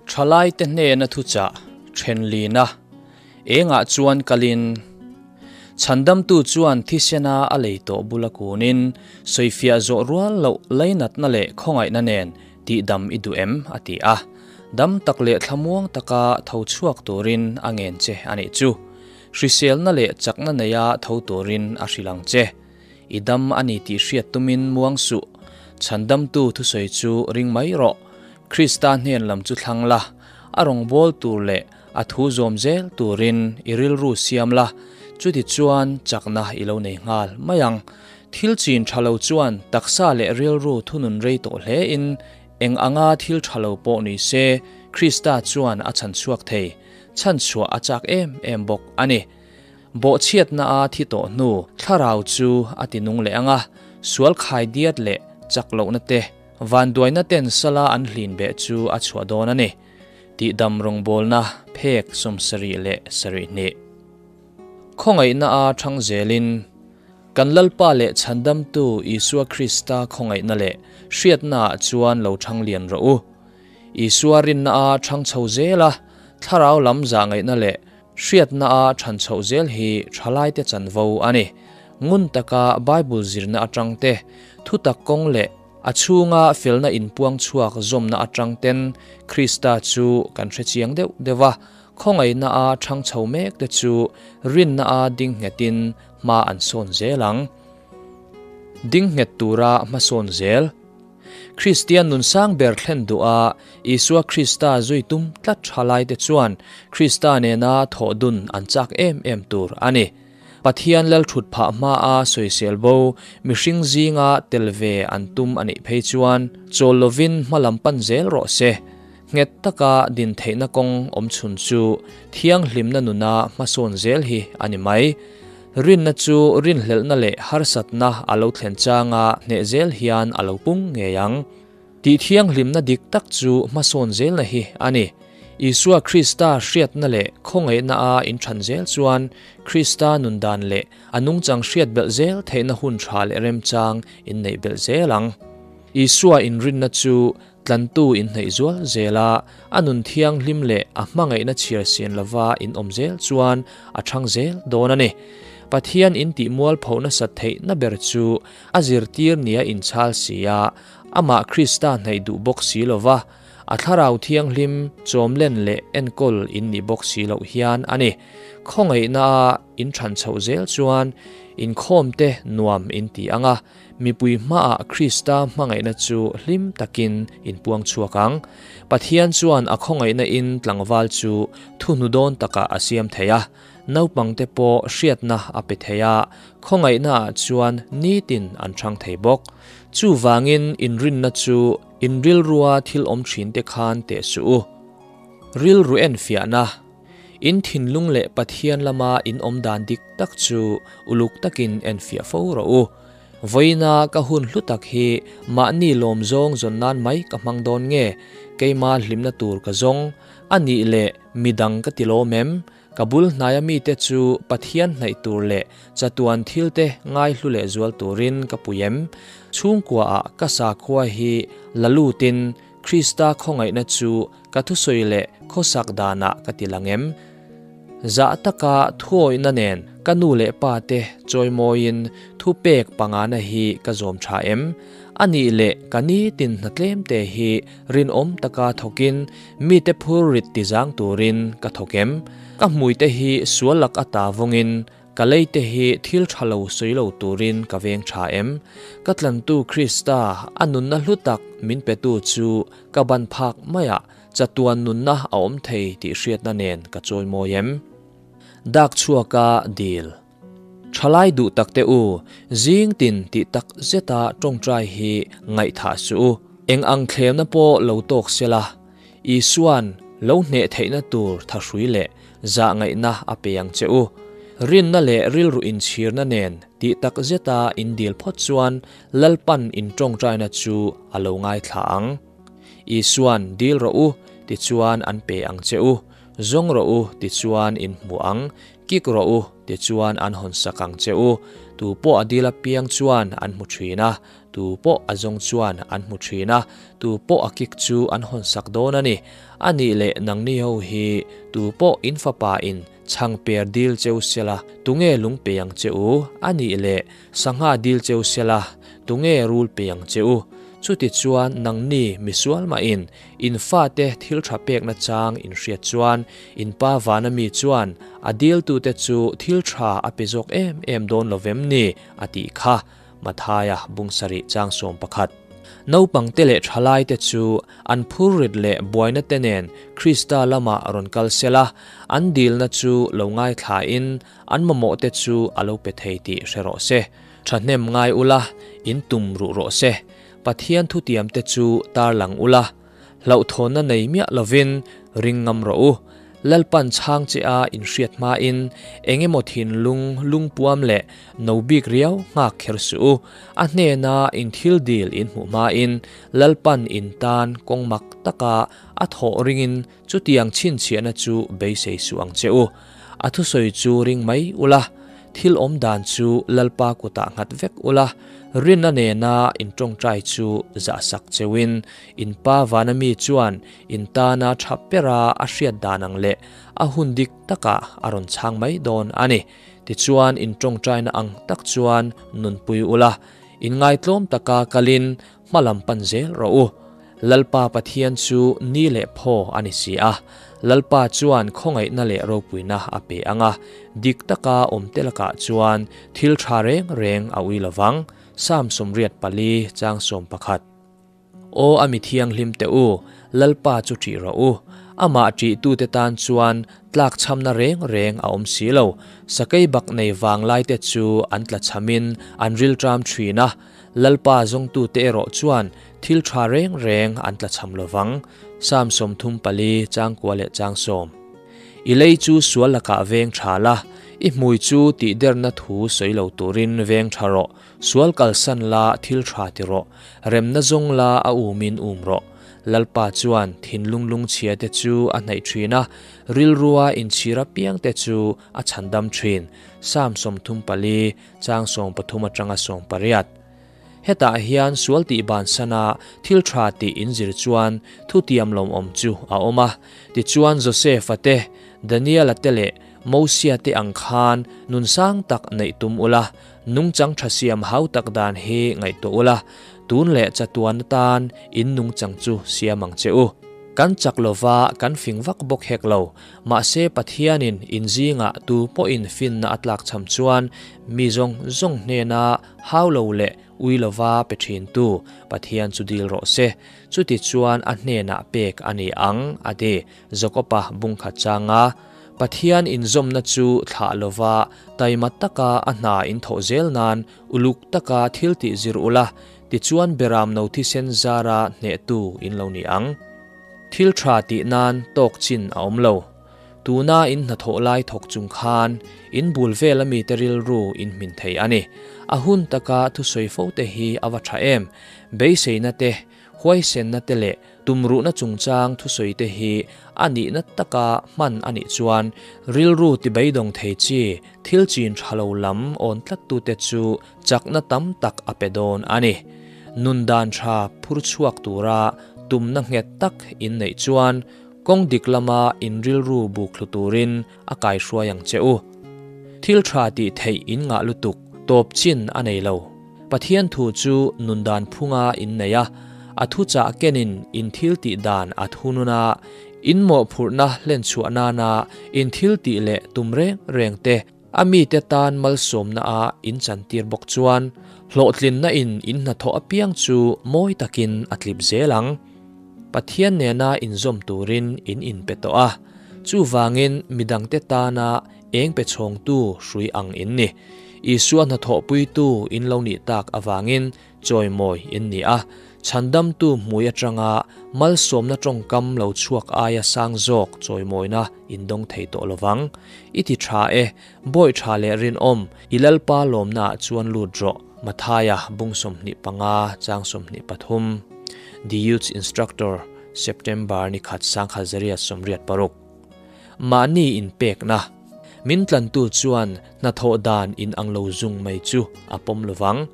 Thalaite hnena thuchah thenlina engah chuan kalin Chhandamtu chuan thisena a lei tawh bula kunin sawifiah zawh rual loh lainatna leh khawngaihna nen tihdam i duh em? a ti a. Dam tak leh thlamuang taka tho chhuak turin a ngen che a nih chu. Hriselna leh chakna neia tho turin a hrilh ang che. I dam a ni tih hriat tumin muang suh. Chhandamtu thusawi chu ring mai rawh. Krista hnen lam chu thlang la, a rawngbâwl tur leh a thu zawm zel turin i rilru siam la, chuti chuan chakna i lo nei nghal mai ang. Thil chin tha lo chuan taksa leh rilru thunun rei tawh hlein eng anga thil tha lo pawh ni se Krista chuan a chhan chhuak thei. Chhanchhuah a chak em em bawk a ni. Bawhchhiatna a thi tawh hnu thlarau chu a ti nung leh ang a, sual khai diat leh chak lohna te, vanduaina ten sala an hlin beh chu a chhuah dawn a ni. Tihdam rawngbawlna phek 72. Khawngaihna a thang zelin, kan Lalpa leh Chhandamtu Isua Krista khawngaihna leh hriatnaah chuan lo thang lian rawh u. Isua rinna a thang chho zel a, thlarau lam zahngaihna leh Hriatna a than chhoh zel hi thalaite chanvo a ni. Ngun taka Bible zirna atang te, thutak kawng leh a chhunga felna inpuang chhuak zawmna atang ten Krista chu kan hre chiang deuh deuh a, khawngaihna a thang chho mek te chu rinna a ding nghetin hma an sawn zel ang. Ding nghet tura hmasawn zel. Kristian nun sang ber thlen duh a, Isua Krista zui tum tlat tha laite chuan Krista nena thawh dun an chak em em tur a ni. Pathian lalthut phah hmaa sawisel bo mihring zinga tel ve an tum a nih phei chuan chawl lovin hma lam pan zel rawh se. Nghet taka din theihna kawng awm chhun chu thianghlimna nuna hmasawn zel hi a ni mai. Rinna chu rinhlelhna leh harsatna a lo thlen changa hneh zel hian a lo pung ngei ang. Tih thianghlimna dik tak chu hmasawn zelna hi a ni. Isua Krista hriatna leh khawngaihna a inthan zel chuan Krista nun dan leh a nungchang hriat belh zel theihna hun tha leh remchang inneih belh zel ang. Isua inrinna chu Tlantu inhneih zual zela a nun thianghlim leh a hmangaihna chhiar sian lova in awm zel chuan a chhang zel dawn a ni. Pathian in tih mualpho nasat theihna ber chu a zirtir nia inchhal si a, amah Krista hnaih duh bawk si lova, a thlarau thianghlim chawmlen leh enkawl in nih bawk si loh hian a ni. Khawngaihna a in chhan chhoh zel chuan inkhawmte nuam in ti ang a, Mipui hmaah Krista hmangaihna chu hlim takin in puang chhuak ang. Pathian chuan a khawngaihna in tlangval chu thuhnu dawn takah a siam thei a, naupangte pawh hriatna a pe thei a, khawngaihnaah chuan nitin an chhang thei bawk. Chuvangin inrinna chu in rilrua thil awm thinte khan teh suh u. Rilru enfiahna. In thinlung leh Pathian lama in awm dan dik tak chu uluk takin enfiah fo rawh u. Vawiina ka hun hlu tak hi mahni lawm zawng zawn nan mai ka hmang dawn nge, keima hlimna tur ka zawng, a nih leh midang ka ti lawm em? Ka bul hnaia mite chu Pathian hnaih tur leh chatuan thilte ngaihlu leh zual turin ka pui em? Chhungkuaah ka sakhua hi la lutin Krista khawngaihna chu ka thusawi leh khawsak danah ka ti lang em? Zah taka thuawihna nen ka nu leh pa te chawimawiin thupek pangana hi ka zawm tha em? A nih leh ka nitin hna tlemte hi rinawm taka thawkin mite phur rit tizang turin ka thawk em? Ka hmuite hi sual lak ata vawngin Ka leite hi thil tha lo sawi lo turin ka veng tha em? Ka tlantu Krista, a nunna hlu tak min petu chu ka ban phak maiah chatuan nunna a awm thei tih hriatna nen ka chawimawi em? Dak chhuaka dil. Thalai duh takte u, zing tin tih tak zeta tawngtai hi ngaihthah suh u. Eng ang thlemna pawh lo tawk sela, Isua'n lo hneh theihna tur thahrui leh zahngaihna a pe ang che u. Rinna leh rilru inchhirna nen tih tak zeta in dil phawt chuan Lalpan in tawngtaina chu a lo ngaithla ang. Isua'n dil rawh u tichuan an pe ang che u, zawng rawh u tichuan in hmu ang, kik rawh u tichuan an hawnsak ang che u. Tu pawh a dil apiang chuan an hmu thin a. Tu pawh a zawng chuan an hmu thin a, tu pawh a kik chu an hawnsak dawn a ni. A nih leh nangni ho hi tu pawh in fapa in chhang per dil cheu sela, tunge lung pe ang che u? A nih leh sangha dil cheu sela, tunge rul pe ang che u? Chutichuan nangni misual mahin in fate thil tha pek nachang in hriat chuan in Pa vana mi chuan a diltute chu thil tha a pe zawk em em dawn lo vem ni? a tih kha. Mathaia bung sarih chang 11. Naupangte leh thalaite chu an phurrit leh buaina te nen Krista lamah rawn kal sela, an dilna chu lo ngaithlain an mamawhte chu a lo pe thei tih hre rawh se. Thahnem ngai ula, in tum ruh rawh se. Pathian thutiamte chu tarlang ula, hlauhthawnna nei miah lovin ring ngam rawh u. Lalpan chhang che a inhriat hmain eng emaw thinlung lungpuam leh no bik riau nghak kher suh u. A hnena in thil dil in hmuh hmain Lalpan in tan kawng mak taka a thawh ringin chutiang chhinchhiahna chu beisei suh ang che u. A thusawi chu ring mai ula, thil awm dan chu Lalpa kutah nghat vek ula, rinna nena in tawngtai chu zahsak cheuhin in Pa vana mi chuan in tana tha pera a hriat dan ang leh a hun dik takah a rawn chhang mai dawn a ni. Tichuan in tawngtaina ang tak chuan nunpui ula, in ngaitlawm taka kalin hma lam pan zel rawh u. Lalpa Pathian chu ni leh phaw a ni si a, Lalpa chuan khawngaihna leh ropuina a pe ang a, dik taka awm te lakah chuan thil tha reng reng a ui lovang. Psalm 84 chang 11. Aw a mi thianghlim te u, Lalpa chu ṭih rawh u. Amah ṭihtute tan chuan tlakchhamna reng reng a awm si lo. Sakei bak nei vanglaite chu an tlachhamin an rilṭam ṭhin a, Lalpa zawngtute erawh chuan thil ṭha reng reng an tlachham lovang. Psalm 34 chang kua leh chang 10. I lei chu sual lakah veng ṭha la, i hmui chu tihderna thu sawi lo turin veng ṭha rawh. Sual kalsan la thil tha ti rawh, remna zawng la a umin um rawh. Lalpa chuan thinlung lungchhia te chu a hnaih thin a, rilrua inchhir apiang te chu a chhandam thin. Psalm 34 chang 13 atanga 18. Hetah hian sual tih bansana thil tha tih inzir chuan thutiam lawmawm chu a awm a. Tichuan Josefa te, Daniela te leh Mosia te ang khan nun sang tak neih tum ula, nungchang tha siam hau tak dan hi ngaihtuah ula, tun leh chatuan atan in nungchang chu siam ang che u. Kan chak lova kan fing vak bawk hek lo, mahse Pathianin in zingah tu pawhin finna a tlak cham chuan mi zawng zawng hnena hau lo leh ui lova pe thintu Pathian chu dil rawh se, chuti chuan a hnenah pek a ni ang, a ti. Jakoba bungkhat changa Pathian inzawmna chu thlah lova taima taka a hna in thawh zel nan uluk taka thil tih zir ula, tichuan beram no thisen zara hnehtu in lo ni ang. Thil tha tih nan tawk chin a awm lo. Tuna in hnathawh lai thawk chung khan in bul vel ami te rilru in hmin thei a ni. A hun taka thusawi fo te hi a va tha em. Beiseina te, huaisenna te leh tumruhna chungchang thusawi te hi a nihna taka hman a nih chuan rilru tibeidawng thei chi thil chin tha lo lam awn tlattute chu chakna tam tak a pe dawn a ni. Nun dan tha phur chhuak tura tumna nghet tak in neih chuan kawng dik lama in rilru buk thlu turin a kaihruai ang che u. Thil tha tih theih in ngah lutuk tawp chin a nei lo. Pathian thu chu nun dan phunga in nei a, a thuchah kenin in thil tih dan a thunun a, in mawhphurhna hlen chhuah nana in thil tih leh tum reng reng te a mite tan malsawmna a in chantir bawk chuan hlawhtlinna in in hnathawh apiang chu mawi takin a tlip zel ang. Pathian nena inzawm turin in inpe tawh a, chuvangin midangte tana eng pe chhawngtu hrui ang in ni. Isua hnathawhpuitu in lo nih tak avangin chawimawi in ni a, chhandamtu hmui atanga malsawmna tawngkam lo chhuak aia sang zawk chawimawina in dawng thei tawh lovang. I ti tha e, bawi tha leh rinawm, i Lalpa lawmnaah chuan lut rawh. Mathaia bung 25 chang 23. The Youth Instructor, September ni khat sangkhat zariat 86. Mahni inpekna, Min tlantu chuan hnathawh dan in ang lo zung mai chu a pawm lovang.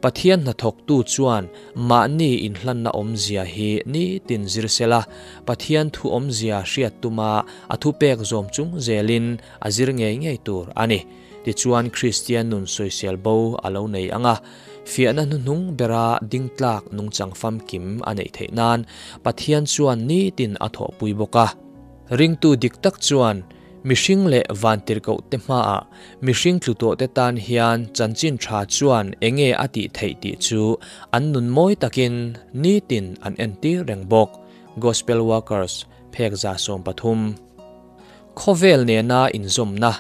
Pathian hnathawktu chuan mahni inhlanna awmzia hi nitin zir sela, Pathian thu awmzia hriat tuma a thupek zawm chung zelin a zir ngei ngei tur a ni. Tichuan Kristian nun sawisel bo a lo nei ang a, fiahna hnuhnung bera dingtlak nungchang famkim a neih theih nan Pathian chuan nitin a thawhpui bawk a. Ringtu dik tak chuan mihring leh vantirhkoh te hmaah mihring tlu tawh te tan hian chanchin tha chuan enge a tih theih tih chu an nun mawi takin nitin an entir reng bawk. Gospel Workers, Phek 130. Khawvel nena inzawmna.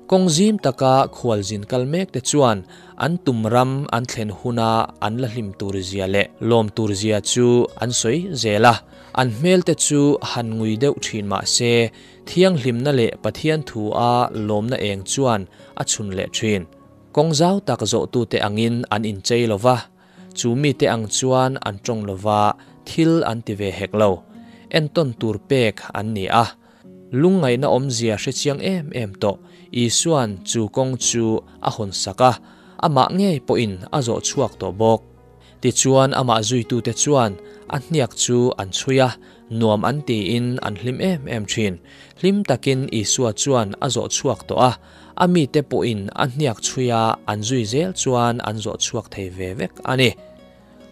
Kawng zim taka khualzin kal mek te chuan an tum ram an thlen huna an la hlim tur zia leh lawm tur zia chu an sawi zel a. An hmel te chu han ngui deuh thin mah se, thianghlimna leh Pathian thu a lawmna eng chuan a chhun leh thin. Kawng zau tak zawhtute angin an inchei lo va, chu mite ang chuan an tawng lo va, thil an ti ve hek lo. Entawn tur pek an ni a. Lungngaihna awmzia hre chiang em em tawh Isua'n chu kawng chu a hawn sak a, amah ngei pawhin a zawh chhuak tawh bawk. Tichuan amah zuitute chuan a hniak chu an chhui a, nuam an tiin an hlim em em thin. Hlim takin Isua chuan a zawh chhuak tawh a, a mite pawhin a hniak chhuia an zui zel chuan an zawh chhuak thei ve vek a ni.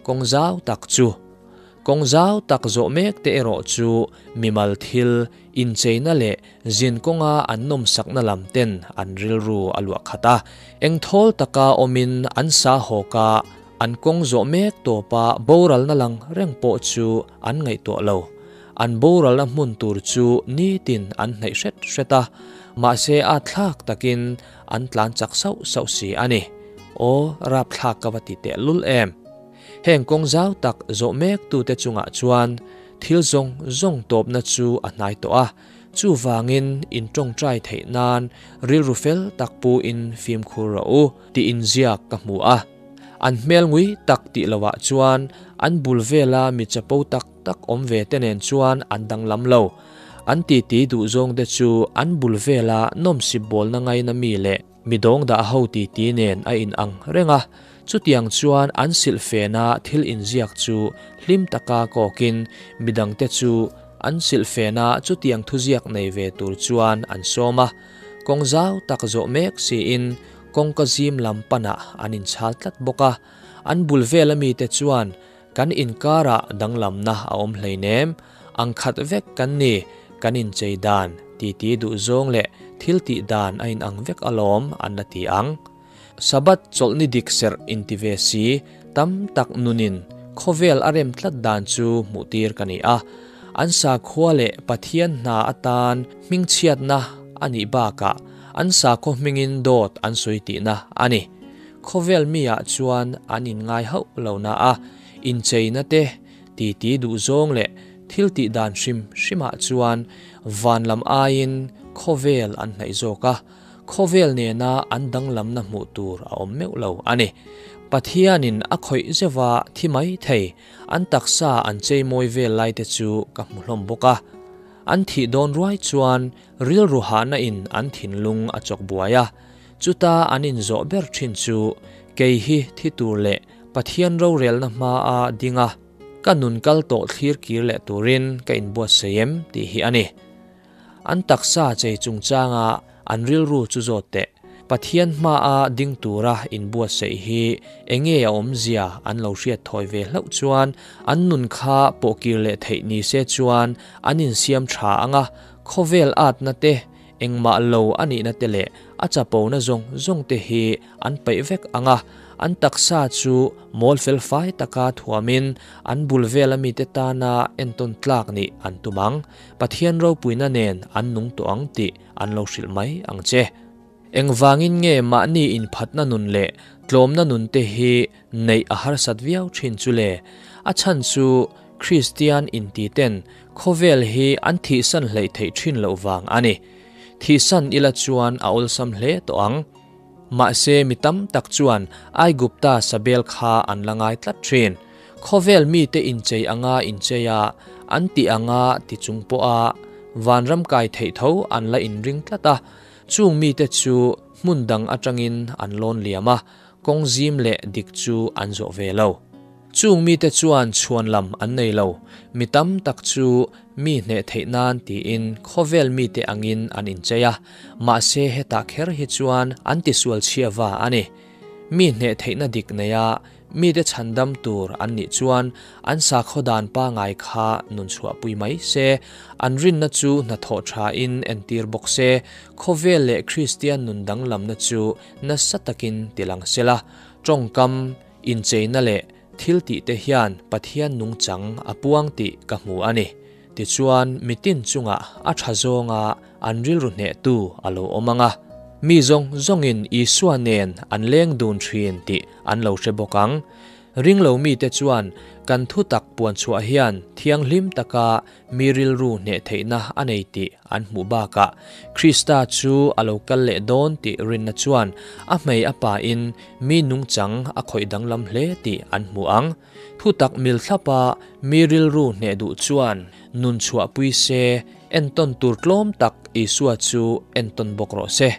Kawng zau tak chu. Kawng zau tak zawh mek te erawh chu mimal thil, incheina leh zin kawnga an nawmsakna lam ten an rilru a luah khat a. Eng thawl taka awmin an sa hawk a, an kawng zawh mek tawpa boralna lang reng pawh chu an ngaihtuah lo. An boralna hmun tur chu nitin an hnaih hret hret a, mahse a thlak takin an tlan chak sauh sauh si a ni. Aw, rapthlak ka va ti tehlul em! Heng kawng zau tak zawh mek tute chungah chuan thil zawng zawng tawpna chu a hnai tawh a, chuvangin in tawngtai theih nan rilru fel tak pu in fimkhur rawh u tih inziak ka hmu a. An hmel ngui tak tih lovah chuan an bul vela mi chapo tak tak awm ve te nen chuan an danglam lo. An titi duh zawng te chu an bul vela nawmsip bawlna ngaina mi leh Mi dawng dah ho titi nen a in ang reng a, chutiang chuan an silhfena thil inziak chu hlim taka kawkin midangte chu an silhfena chutiang thuziak nei ve tur chuan an sawm a. Kawng zau tak zawh mek siin kawngka zim lam panah an inchhal tlat bawk a. An bul vela mite chuan kan inkarah danglamna a awm hleinem, ang khat vek kan ni, kan inchei dan, titi duh zawng leh thil tih dan a inang vek alawm an la ti ang. Sabbath chawlhni dik serh inti ve si, tam tak nunin khawvel a rem tlat dan chu hmuhtir ka ni a. An sakhua leh Pathian hna atan hmingchhiatna a nih bakah an sakhaw hmingin dawt an sawi tihna a ni. Khawvel mi ah chuan an inngai hauh lo na a, incheina te, titi duh zawng leh thil tih dan hrim hrim ah chuan van lam aiin khawvel an hnaih zawk a, khawvel nena an danglamna hmuh tur a awm meuh lo a ni. Pathianin a khawih zeuha thi mai thei an taksa an cheimawi vel lai te chu ka hmu hlawm bawk a. An thih dawn ruai chuan rilru hahna in an thinlung a chawk buai a, Chuta an inzawh ber thin chu kei hi thi tur leh Pathian rorelna hmaa ding a, ka nun kal tawh thlir kir leh turin ka inbuatsaih em tih hi a ni. An taksa chei chungchanga an rilru chu zawt teh. Pathian hmaa ding tura inbuatsaih hi enge a awmzia an lo hriat thawi ve hlauh chuan an nun kha pawhkir leh theih ni se chuan an insiam tha ang a, khawvel atna te Engmah lo a nihna te leh a chapona zawng zawng te hi an paih vek ang a, an taksa chu mawl fel fai taka thuamin an bul vela mite tana entawn tlak nih an tum ang. Pathian ropuina nen an nung tawh ang tih an lo hrilh mai ang che. Engvangin nge mahni inphatna nun leh tlawmna nun te hi neih a harsat viau thin chu le? A chhan chu Kristian inti ten khawvel hi an thihsan hleih theih thin loh vang a ni. Thihsan ila chuan a awlsam hle tawh ang. Mahse mi tam tak chuan Aigupta sabel kha an la ngai tlat thin. Khawvel mite inchei anga inchei a, an tih anga ti chung pawha vanram kai theih tho an la inring tlat a. Chung mite chu hmun dang atangin an lawn liam a. kawng zim leh dik chu an zawh ve lo. Chung mite chuan chhuan lam an nei lo. Mi tam tak chu mi hneh theih nan tiin khawvel mite angin an inchei a, mahse hetah kher hi chuan an tisual chhiava a ni. Mi hneh theihna dik neia mite chhandam tur an nih chuan an sakhaw dan pangai kha nun chhuahpui mai se, an rinna chu hnathawh thain entir bawk se, khawvel leh Kristian nun danglamna chu nasa takin tilang sela, tawngkam incheina leh thil tihte hian Pathian nungchang a puang tih ka hmu a ni. Tichuan mitin chungah a tha zawnga an rilru hnehtu a lo awm ang a. Mi zawng zawngin Isua nen an leng dun thin tih an lo hre bawk ang. Ring lo mite chuan kan thutak puan chhuah hian thianghlim taka mi rilru hneh theihna a nei tih an hmuh bakah Krista chu a lo kal leh dawn tih rinna chuan a hmei a pain mi nungchang a khawih danglam hle tih an hmu ang. Thutak mil thlapa mi rilru hneh duh chuan nun chhuahpui se entawn tur tlawm tak Isua chu entawn bawk rawh se.